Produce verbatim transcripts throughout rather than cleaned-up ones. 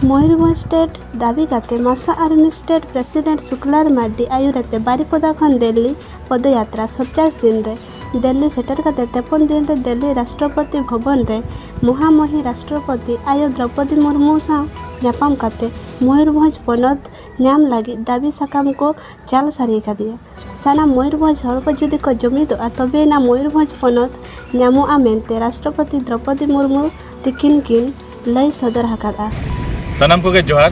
Mayurbhanj state ᱫᱟᱹᱵᱤ ᱠᱟᱛᱮ ᱢᱟᱥᱟ ᱟᱨᱢᱤ state president ᱥᱩᱠᱞᱟᱞ ᱢᱟᱨᱰᱤ ᱟᱭᱩᱨ ᱟᱛᱮ ᱵᱟᱨᱤᱯᱚᱫᱟ ᱠᱷᱚᱱ ᱫᱤᱞᱞᱤ ᱯᱚᱫᱚᱭᱟᱛᱨᱟ ᱥᱟᱛᱛᱟᱞᱤᱥ ᱫᱤᱱ ᱨᱮ ᱫᱤᱞᱞᱤ ᱥᱮᱴᱮᱨ ᱠᱟᱛᱮ ᱛᱮᱯᱚᱱ ᱫᱤᱱ ᱨᱮ ᱫᱤᱞᱞᱤ ᱨᱟᱥᱴᱨᱚᱯᱚᱛᱤ ᱵᱷᱚᱵᱚᱱ ᱨᱮ ᱢᱚᱦᱟᱢᱚᱦᱤ ᱨᱟᱥᱴᱨᱚᱯᱚᱛᱤ ᱟᱭᱳ ᱫᱨᱚᱯᱚᱫᱤ ᱢᱩᱨᱢᱩ ᱥᱟᱶ ᱧᱟᱯᱟᱢ ᱠᱟᱛᱮ ᱢᱚᱭᱩᱨᱵᱷᱚᱸᱡᱽ ᱯᱚᱱᱚᱛ ᱧᱟᱢ ᱞᱟᱹᱜᱤᱫ ᱫᱟᱹᱵᱤ ᱥᱟᱠᱟᱢ ᱠᱚ ᱪᱟᱞ ᱥᱟᱹᱨᱤ ᱟᱠᱟᱫᱮᱭᱟ᱾ ᱥᱟᱱᱟᱢ ᱢᱚᱭᱩᱨᱵᱷᱚᱸᱡᱽ ᱦᱚᱲ ᱠᱚ ᱡᱩᱫᱤ ᱠᱚ ᱡᱩᱢᱤᱫᱚᱜᱼᱟ, ᱛᱚᱵᱮᱭᱮᱱᱟ ᱢᱚᱭᱩᱨᱵᱷᱚᱸᱡᱽ ᱯᱚᱱᱚᱛ ᱧᱟᱢᱚᱜᱼᱟ ᱢᱮᱱᱛᱮ ᱨᱟᱥᱴᱨᱚᱯᱚᱛᱤ ᱫᱨᱚᱯᱚᱫᱤ ᱢᱩᱨᱢᱩ ᱛᱤᱠᱤᱱ ᱠᱤᱱ ᱞᱟᱹᱭ ᱥᱚᱫᱚᱨ ᱟᱠᱟᱫᱼᱟ᱾ ᱥᱟᱱᱟᱢ ᱠᱚᱜᱮ ᱡᱚᱦᱟᱨ᱾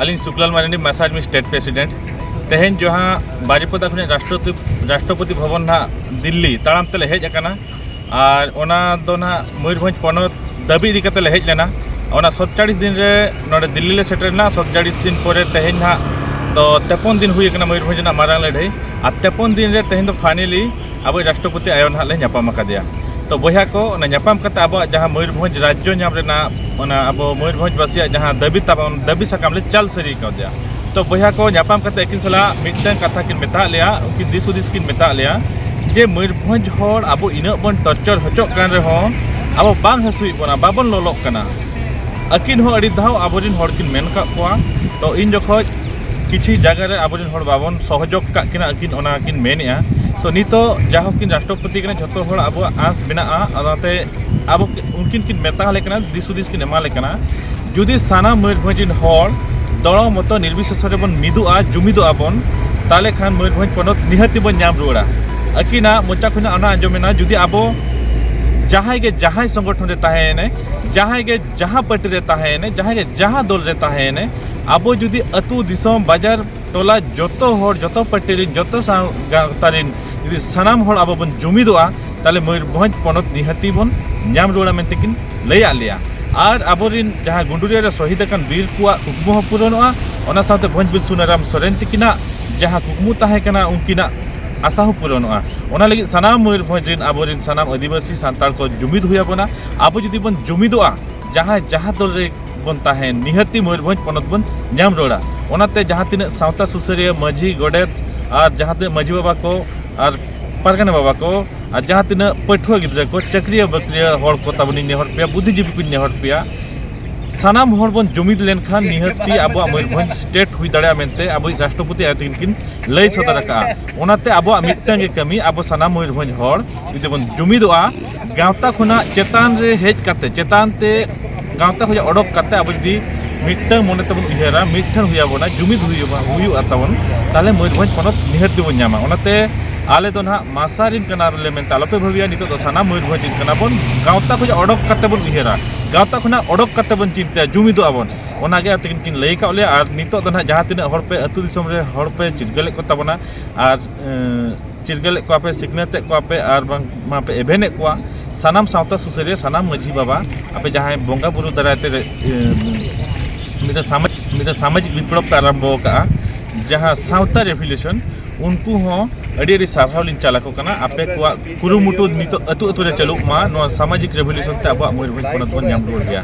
ᱟᱹᱞᱤᱧ ᱥᱩᱠᱞᱟᱞ ᱢᱟᱨᱟᱱᱰᱤ, ᱢᱟᱥᱟ ᱟᱨᱢᱤ ᱥᱴᱮᱴ ᱯᱨᱮᱥᱤᱰᱮᱱᱴ᱾ ᱛᱮᱦᱮᱧ ᱡᱟᱦᱟᱸ ᱵᱟᱨᱤᱯᱚᱫᱟ ᱠᱷᱚᱱᱟᱜ ᱨᱟᱥᱴᱨᱚᱯᱚᱛᱤ, ᱨᱟᱥᱴᱨᱚᱯᱚᱛᱤ ᱵᱷᱚᱵᱚᱱ ᱱᱟᱦᱟᱜ ᱫᱤᱞᱞᱤ ᱛᱟᱲᱟᱢ ᱛᱮᱞᱮ ᱦᱮᱡ ᱟᱠᱟᱱᱟ, ᱟᱨ ᱚᱱᱟ ᱫᱚ ᱱᱟᱦᱟᱜ ᱢᱚᱭᱩᱨᱵᱷᱚᱸᱡᱽ ᱯᱚᱱᱚᱛ ᱫᱟᱹᱵᱤ ᱤᱫᱤ ᱠᱟᱛᱮ ᱞᱮ ᱦᱮᱡ ᱞᱮᱱᱟ᱾ ᱚᱱᱟ ᱥᱟᱛᱪᱟᱲᱤᱥ ᱫᱤᱱ ᱨᱮ ᱱᱚᱰᱮ ᱫᱤᱞᱞᱤ ᱞᱮ ᱥᱮᱴᱮᱨ ᱞᱮᱱᱟ᱾ ᱥᱟᱛᱪᱟᱲᱤᱥ ᱫᱤᱱ ᱯᱚᱨᱮ ᱛᱮᱦᱮᱧ ᱱᱟᱦᱟᱜ ᱫᱚ ᱛᱮᱯᱚᱱ ᱫᱤᱱ ᱦᱩᱭ ᱟᱠᱟᱱᱟ ᱢᱚᱭᱩᱨᱵᱷᱚᱸᱡᱽ ᱨᱮᱱᱟᱜ ᱢᱟᱨᱟᱝ ᱞᱟᱹᱲᱦᱟᱹᱭ᱾ ᱟᱨ ᱛᱮᱯᱚᱱ ᱫᱤᱱ ᱨᱮ ᱛᱮᱦᱮᱧ ᱫᱚ ᱯᱷᱟᱭᱱᱮᱞᱤ ᱟᱵᱚ ᱨᱟᱥᱴᱨᱚᱯᱚᱛᱤ ᱟᱭᱳ ᱱᱟᱦᱟᱜ ᱞᱮ ᱧᱟᱯᱟᱢ ᱟᱠᱟᱫᱮᱭᱟ᱾ ᱛᱚ ᱵᱚᱭᱦᱟ ᱠᱚ, ᱚᱱᱟ ᱧᱟᱯᱟᱢ ᱠᱟᱛᱮ ᱟᱵᱚᱣᱟᱜ ᱡᱟᱦᱟᱸ ᱢᱚᱭᱩᱨᱵᱷᱚᱸᱡᱽ ᱨᱟᱡᱽᱡᱚ ᱧᱟᱢ ᱨᱮᱱᱟᱜ, ᱚᱱᱟ ᱟᱵᱚ ᱢᱚᱭᱩᱨᱵᱷᱚᱸᱡᱽ ᱵᱟᱥᱤᱭᱟᱜ ᱡᱟᱦᱟᱸ ᱫᱟᱹᱵᱤ ᱛᱟᱵᱚᱱ, ᱫᱟᱹᱵᱤ ᱥᱟᱠᱟᱢ ᱞᱮ ᱪᱟᱞ ᱥᱟᱹᱨᱤ ᱠᱟᱣᱫᱮᱭᱟ᱾ ᱛᱚ ᱵᱚᱭᱦᱟ ᱠᱚ, ᱧᱟᱯᱟᱢ ᱠᱟᱛᱮ ᱟᱹᱠᱤᱱ ᱥᱟᱞᱟᱜ ᱢᱤᱫᱴᱟᱝ ᱠᱟᱛᱷᱟ ᱠᱤᱱ ᱢᱮᱛᱟᱜ ᱞᱮᱭᱟ, ᱩᱱᱠᱤᱱ ᱫᱤᱥ ᱦᱩᱫᱤᱥ ᱠᱤᱱ ᱢᱮᱛᱟᱜ ᱞᱮᱭᱟ ᱡᱮ ᱢᱚᱭᱩᱨᱵᱷᱚᱸᱡᱽ ᱦᱚᱲ ᱟᱵᱚ ᱤᱱᱟᱹᱜ ᱵᱚᱱ ᱴᱚᱨᱪᱟᱨ ᱦᱚᱪᱚᱜ ᱠᱟᱱ ᱨᱮᱦᱚᱸ ᱟᱵᱚ ᱵᱟᱝ ᱦᱟᱹᱥᱩᱭᱮᱫ ᱵᱚᱱᱟ, ᱵᱟᱵᱚᱱ ᱞᱚᱞᱚᱜ ᱠᱟᱱᱟ᱾ ᱟᱹᱠᱤᱱ ᱦᱚᱸ ᱟᱹᱰᱤ ᱫᱷᱟᱣ ᱟᱵᱚᱨᱮᱱ ᱦᱚᱲ ᱠᱤᱱ ᱢᱮᱱ ᱟᱠᱟᱫ ᱠᱚᱣᱟ᱾ ᱛᱚ ᱤᱧ ᱡᱚᱠᱷᱚᱡ ᱠᱤᱪᱷᱤ ᱡᱟᱭᱜᱟ ᱨᱮ ᱟᱵᱚᱨᱮᱱ ᱦᱚᱲ ᱵᱟᱵᱚᱱ ᱥᱚᱦᱚᱡᱳᱜᱽ ᱠᱟᱜ ᱠᱤᱱᱟ, ᱟᱹᱠᱤᱱ ᱚᱱᱟ ᱠᱤᱱ ᱢᱮᱱᱮᱜᱼᱟ᱾ ᱛᱚ ᱱᱤᱛᱚᱜ ᱡᱟᱭᱦᱳᱠ ᱠᱤᱱ ᱨᱟᱥᱴᱨᱚᱯᱚᱛᱤ ᱠᱟᱱᱟ, ᱡᱷᱚᱛᱚ ᱦᱚᱲ ᱟᱵᱚᱣᱟᱜ ᱟᱸᱥ ᱢᱮᱱᱟᱜᱼᱟ, ᱚᱱᱟᱛᱮ ᱟᱵᱚ ᱩᱱᱠᱤᱱ ᱠᱤᱱ ᱢᱮᱛᱟ ᱟᱞᱮ ᱠᱟᱱᱟ, ᱫᱤᱥ ᱦᱩᱫᱤᱥ ᱠᱤᱱ ᱮᱢᱟ ᱞᱮ ᱠᱟᱱᱟ᱾ ᱡᱩᱫᱤ ᱥᱟᱱᱟᱢ ᱢᱚᱭᱩᱨᱵᱷᱚᱸᱡᱽ ᱨᱮᱱ ᱦᱚᱲ ᱫᱚᱲᱚ ᱢᱚᱛᱚ ᱱᱤᱨᱵᱤᱥᱮᱥ ᱨᱮᱵᱚᱱ ᱢᱤᱫᱚᱜᱼᱟ, ᱡᱩᱢᱤᱫᱚᱜᱼᱟ ᱵᱚᱱ, ᱛᱟᱦᱚᱞᱮ ᱠᱷᱟᱱ ᱢᱚᱭᱩᱨᱵᱷᱚᱸᱡᱽ ᱯᱚᱱᱚᱛ ᱱᱤᱦᱟᱹᱛᱤ ᱵᱚᱱ ᱧᱟᱢ ᱨᱩᱣᱟᱹᱲᱟ᱾ ᱟᱹᱠᱤᱱᱟᱜ ᱢᱚᱪᱟ ᱠᱷᱚᱱᱟᱜ ᱚᱱᱟ ᱟᱸᱡᱚᱢᱮᱱᱟ, ᱡᱩᱫᱤ ᱟᱵᱚ ᱡᱟᱦᱟᱸᱭ ᱜᱮ ᱡᱟᱦᱟᱸᱭ ᱥᱚᱝᱜᱚᱴᱷᱚᱱ ᱨᱮ ᱛᱟᱦᱮᱸᱭᱮᱱᱟᱭ, ᱡᱟᱦᱟᱸᱭ ᱜᱮ ᱡᱟᱦᱟᱸ ᱯᱟᱨᱴᱤ ᱨᱮ ᱛᱟᱦᱮᱸᱭᱮᱱᱟᱭ, ᱡᱟᱦᱟᱸᱭ ᱜᱮ ᱡᱟᱦᱟᱸ ᱫᱚᱞ ᱨᱮ ᱛᱟᱦᱮᱸᱭᱮᱱᱟᱭ, ᱟᱵᱚ ᱡᱩᱫᱤ ᱟᱹᱛᱩ ᱫᱤᱥᱚᱢ ᱵᱟᱡᱟᱨ ᱴᱚᱞᱟ ᱡᱚᱛᱚ ᱦᱚᱲ, ᱡᱚᱛᱚ ᱯᱟᱹᱴᱤ ᱨᱮᱱ, ᱡᱚᱛᱚ ᱥᱟᱶ ᱜᱟᱶᱛᱟ ᱨᱮᱱ ᱡᱩᱫᱤ ᱥᱟᱱᱟᱢ ᱦᱚᱲ ᱟᱵᱚ ᱵᱚᱱ ᱡᱩᱢᱤᱫᱚᱜᱼᱟ, ᱛᱟᱦᱚᱞᱮ ᱢᱚᱭᱩᱨᱵᱷᱚᱸᱡᱽ ᱯᱚᱱᱚᱛ ᱱᱤᱦᱟᱹᱛᱤ ᱵᱚᱱ ᱧᱟᱢ ᱨᱩᱣᱟᱹᱲᱟ ᱢᱮᱱᱛᱮ ᱠᱤᱱ ᱞᱟᱹᱭᱟᱫ ᱞᱮᱭᱟ᱾ ᱟᱨ ᱟᱵᱚᱨᱮᱱ ᱡᱟᱦᱟᱸ ᱜᱩᱰᱩᱨᱤᱭᱟᱹ ᱨᱮ ᱥᱚᱦᱤᱫ ᱟᱠᱟᱱ ᱵᱤᱨ ᱠᱚᱣᱟᱜ ᱠᱩᱠᱢᱩ ᱦᱚᱸ ᱯᱩᱨᱚᱱᱚᱜᱼᱟ, ᱚᱱᱟ ᱥᱟᱶᱛᱮ ᱵᱷᱚᱸᱡᱽ ᱵᱤᱨ ᱥᱩᱱᱟᱨᱟᱢ ᱥᱚᱨᱮᱱ ᱛᱤᱠᱤᱱᱟᱜ ᱡᱟᱦᱟᱸ ᱠᱩᱠᱢᱩ ᱛᱟᱦᱮᱸ ᱠᱟᱱᱟ, ᱩᱱᱠᱤᱱᱟᱜ ᱟᱥᱟ ᱦᱚᱸ ᱯᱩᱨᱚᱱᱚᱜᱼᱟ᱾ ᱚᱱᱟ ᱞᱟᱹᱜᱤᱫ ᱥᱟᱱᱟᱢ ᱢᱚᱭᱩᱨᱵᱷᱚᱸᱡᱽ ᱨᱮᱱ ᱟᱵᱚᱨᱮᱱ ᱥᱟᱱᱟᱢ ᱟᱹᱫᱤᱵᱟᱹᱥᱤ ᱥᱟᱱᱛᱟᱲ ᱠᱚ ᱡᱩᱢᱤᱫ ᱦᱩᱭ ᱟᱵᱚᱱᱟ᱾ ᱟᱵᱚ ᱡᱩᱫᱤ ᱵᱚᱱ ᱡᱩᱢᱤᱫᱚᱜᱼᱟ, ᱡᱟᱦᱟᱸᱭ ᱡᱟᱦᱟᱸ ᱫᱚᱞ ᱨᱮ ᱵᱚᱱ ᱛᱟᱦᱮᱱ, ᱱᱤᱦᱟᱹᱛᱤ ᱢᱚᱭᱩᱨᱵᱷᱚᱸᱡᱽ ᱯᱚᱱᱚᱛ ᱵᱚᱱ ᱧᱟᱢ ᱨᱩᱣᱟᱹᱲᱟ᱾ ᱚᱱᱟᱛᱮ ᱡᱟᱦᱟᱸ ᱛᱤᱱᱟᱹᱜ ᱥᱟᱶᱛᱟ ᱥᱩᱥᱟᱹᱨᱤᱭᱟᱹ, ᱢᱟᱹᱡᱷᱤ, ᱜᱚᱰᱮᱛ ᱟᱨ ᱡᱟᱦᱟᱸ ᱛᱤᱱᱟᱹᱜ ᱢᱟᱹᱡᱷᱤ ᱵᱟᱵᱟ ᱠᱚ ᱟᱨ ᱯᱟᱨᱜᱟᱱᱟ ᱵᱟᱵᱟ ᱠᱚ ᱟᱨ ᱡᱟᱦᱟᱸ ᱛᱤᱱᱟᱹᱜ ᱯᱟᱹᱴᱷᱩᱣᱟᱹ ᱜᱤᱫᱽᱨᱟᱹ ᱠᱚ, ᱪᱟᱹᱠᱨᱤᱭᱟᱹ ᱵᱟᱹᱠᱨᱤᱭᱟᱹ ᱦᱚᱲ ᱠᱚ ᱛᱟᱵᱚᱱᱤᱧ ᱱᱮᱦᱚᱨ ᱯᱮᱭᱟ, ᱵᱩᱫᱽᱫᱷᱤᱡᱤᱵᱤ ᱠᱚᱧ ᱱᱮᱦᱚᱨ ᱯᱮᱭᱟ, ᱥᱟᱱᱟᱢ ᱦᱚᱲ ᱵᱚᱱ ᱡᱩᱢᱤᱫ ᱞᱮᱱᱠᱷᱟᱱ ᱱᱤᱦᱟᱹᱛᱤ ᱟᱵᱚᱣᱟᱜ ᱢᱚᱭᱩᱨᱵᱷᱚᱸᱡᱽ ᱥᱴᱮᱴ ᱦᱩᱭ ᱫᱟᱲᱮᱭᱟᱜᱼᱟ ᱢᱮᱱᱛᱮ ᱟᱵᱚᱭᱤᱡ ᱨᱟᱥᱴᱨᱚᱯᱚᱛᱤ ᱟᱡ ᱛᱮᱜᱮ ᱠᱤᱱ ᱞᱟᱹᱭ ᱥᱚᱫᱚᱨ ᱟᱠᱟᱫᱼᱟ᱾ ᱚᱱᱟᱛᱮ ᱟᱵᱚᱣᱟᱜ ᱢᱤᱫᱴᱟᱝ ᱜᱮ ᱠᱟᱹᱢᱤ, ᱟᱵᱚ ᱥᱟᱱᱟᱢ ᱢᱚᱭᱩᱨᱵᱷᱚᱸᱡᱽ ᱦᱚᱲ ᱡᱩᱫᱤ ᱵᱚᱱ ᱡᱩᱢᱤᱫᱚᱜᱼᱟ, ᱜᱟᱶᱛᱟ ᱠᱷᱚᱱᱟᱜ ᱪᱮᱛᱟᱱ ᱨᱮ ᱦᱮᱡ ᱠᱟᱛᱮ, ᱪᱮᱛᱟᱱ ᱛᱮ ᱜᱟᱶᱛᱟ ᱠᱷᱚᱱᱟᱜ ᱚᱰᱚᱠ ᱠᱟᱛᱮ ᱟᱵᱚ ᱡᱩᱫᱤ ᱢᱤᱫᱴᱟᱝ ᱢᱚᱱᱮ ᱛᱮᱵᱚᱱ ᱩᱭᱦᱟᱹᱨᱟ, ᱢᱤᱫᱴᱷᱮᱱ ᱦᱩᱭ ᱟᱵᱚᱱᱟ, ᱡᱩᱢᱤᱫ ᱦᱩᱭᱩᱜᱼᱟ, ᱦᱩᱭᱩᱜᱼᱟ ᱛᱟᱵᱚᱱ, ᱛᱟᱦᱚᱞᱮ ᱢᱚᱭᱩᱨᱵᱷᱚᱸᱡᱽ ᱯᱚᱱᱚᱛ ᱱᱤᱦᱟᱹᱛ ᱜᱮᱵᱚᱱ ᱧᱟᱢᱟ᱾ ᱚᱱᱟᱛᱮ ᱟᱞᱮ ᱫᱚ ᱱᱟᱦᱟᱜ ᱢᱟᱥᱟ ᱨᱤᱱ ᱠᱟᱱᱟ ᱞᱮ ᱢᱮᱱᱛᱮ ᱟᱞᱚᱯᱮ ᱵᱷᱟᱹᱵᱤᱭᱟ, ᱱᱤᱛᱚᱜ ᱫᱚ ᱥᱟᱱᱟᱢ ᱢᱚᱭᱩᱨᱵᱷᱚᱸᱡᱽ ᱨᱤᱱ ᱠᱟᱱᱟ ᱵᱚᱱ᱾ ᱜᱟᱶᱛᱟ ᱠᱷᱚᱱᱟᱜ ᱚᱰᱚᱠ ᱠᱟᱛᱮ ᱵᱚᱱ ᱩᱭᱦᱟᱹᱨᱟ, ᱜᱟᱶᱛᱟ ᱠᱷᱚᱱᱟᱜ ᱚᱰᱚᱠ ᱠᱟᱛᱮ ᱵᱚᱱ ᱪᱤᱱᱛᱟᱹᱭᱟ, ᱡᱩᱢᱤᱫᱚᱜ ᱟᱵᱚᱱ᱾ ᱚᱱᱟᱜᱮ ᱟᱨ ᱛᱤᱠᱤᱱ ᱠᱤᱱ ᱞᱟᱹᱭ ᱟᱠᱟᱫ ᱞᱮᱭᱟ᱾ ᱟᱨ ᱱᱤᱛᱚᱜ ᱫᱚ ᱱᱟᱦᱟᱜ ᱡᱟᱦᱟᱸ ᱛᱤᱱᱟᱹᱜ ᱦᱚᱲ ᱯᱮ ᱟᱹᱛᱩ ᱫᱤᱥᱚᱢ ᱨᱮ ᱦᱚᱲ ᱯᱮ ᱪᱤᱨᱜᱟᱹᱞᱮᱫ ᱠᱚ ᱛᱟᱵᱚᱱᱟ, ᱟᱨ ᱮᱸ, ᱪᱤᱨᱜᱟᱹᱞᱮᱫ ᱠᱚᱣᱟ ᱯᱮ, ᱥᱤᱠᱷᱱᱟᱹᱛᱮᱫ ᱠᱚᱣᱟ ᱯᱮ, ᱟᱨ ᱵᱟᱝ ᱢᱟᱯᱮ ᱮᱵᱷᱮᱱᱮᱫ ᱠᱚᱣᱟ, ᱥᱟᱱᱟᱢ ᱥᱟᱶᱛᱟ ᱥᱩᱥᱟᱹᱨᱤᱭᱟᱹ, ᱥᱟᱱᱟᱢ ᱢᱟᱹᱡᱷᱤ ᱵᱟᱵᱟ, ᱟᱯᱮ ᱡᱟᱦᱟᱸᱭ ᱵᱚᱸᱜᱟ ᱵᱩᱨᱩ ᱫᱟᱨᱟᱭ ᱛᱮ, ᱮᱸ, ᱢᱤᱫᱴᱟᱝ ᱥᱟᱢᱟᱡᱽ-, ᱢᱤᱫᱴᱟᱝ ᱥᱟᱢᱟᱡᱤᱠ ᱵᱤᱯᱞᱚᱵ ᱯᱮ ᱟᱨᱟᱢᱵᱚ ᱟᱠᱟᱫᱼᱟ, ᱡᱟᱦᱟᱸ ᱥᱟᱶᱛᱟ ᱨᱮᱵᱷᱚᱞᱩᱥᱚᱱ, ᱩᱱᱠᱩ ᱦᱚᱸ ᱟᱹᱰᱤ ᱟᱹᱰᱤ ᱥᱟᱨᱦᱟᱣ ᱞᱤᱧ ᱪᱟᱞ ᱟᱠᱚ ᱠᱟᱱᱟ᱾ ᱟᱯᱮ ᱠᱚᱣᱟᱜ ᱠᱩᱨᱩᱢᱩᱴᱩ ᱱᱤᱛᱚᱜ ᱟᱹᱛᱩ ᱟᱹᱛᱩ ᱨᱮ ᱪᱟᱹᱞᱩᱜ ᱢᱟ, ᱱᱚᱣᱟ ᱥᱟᱢᱟᱡᱤᱠ ᱨᱮᱵᱷᱚᱞᱩᱥᱚᱱ ᱛᱮ ᱟᱵᱚᱣᱟᱜ ᱢᱚᱭᱩᱨᱵᱷᱚᱸᱡᱽ ᱯᱚᱱᱚᱛ ᱵᱚᱱ ᱧᱟᱢ ᱨᱩᱣᱟᱹᱲ ᱜᱮᱭᱟ᱾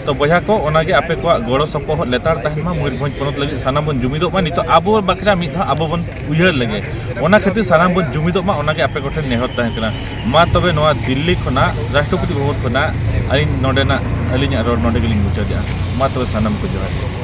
ᱛᱚ ᱵᱚᱭᱦᱟ ᱠᱚ, ᱚᱱᱟᱜᱮ ᱟᱯᱮ ᱠᱚᱣᱟᱜ ᱜᱚᱲᱚ ᱥᱚᱯᱚᱦᱚᱫ ᱞᱮᱛᱟᱲ ᱛᱟᱦᱮᱱ ᱢᱟ, ᱢᱚᱭᱩᱨᱵᱷᱚᱸᱡᱽ ᱯᱚᱱᱚᱛ ᱞᱟᱹᱜᱤᱫ ᱥᱟᱱᱟᱢ ᱵᱚᱱ ᱡᱩᱢᱤᱫᱚᱜ ᱢᱟ᱾ ᱱᱤᱛᱚᱜ ᱟᱵᱚ ᱵᱟᱠᱷᱨᱟ ᱢᱤᱫ ᱫᱷᱟᱣ ᱟᱵᱚ ᱵᱚᱱ ᱩᱭᱦᱟᱹᱨ ᱞᱮᱜᱮ, ᱚᱱᱟ ᱠᱷᱟᱹᱛᱤᱨ ᱥᱟᱱᱟᱢ ᱵᱚᱱ ᱡᱩᱢᱤᱫᱚᱜ ᱢᱟ, ᱚᱱᱟᱜᱮ ᱟᱯᱮ ᱠᱚᱴᱷᱮᱱ ᱱᱮᱦᱚᱨ ᱛᱟᱦᱮᱸ ᱠᱟᱱᱟ᱾ ᱢᱟ ᱛᱚᱵᱮ ᱱᱚᱣᱟ ᱫᱤᱞᱞᱤ ᱠᱷᱚᱱᱟᱜ, ᱨᱟᱥᱴᱨᱚᱯᱚᱛᱤ ᱵᱷᱚᱵᱚᱱ ᱠᱷᱚᱱᱟᱜ ᱟᱹᱞᱤᱧ ᱱᱚᱰᱮᱱᱟᱜ, ᱟᱹᱞᱤᱧᱟᱜ ᱨᱚᱲ ᱱᱚᱰᱮ ᱜᱮᱞᱤᱧ ᱢᱩᱪᱟᱹᱫᱮᱜᱼᱟ᱾ ᱢᱟ ᱛᱚᱵᱮ ᱥᱟᱱᱟᱢ ᱠᱚ ᱡᱚᱦᱟᱨ᱾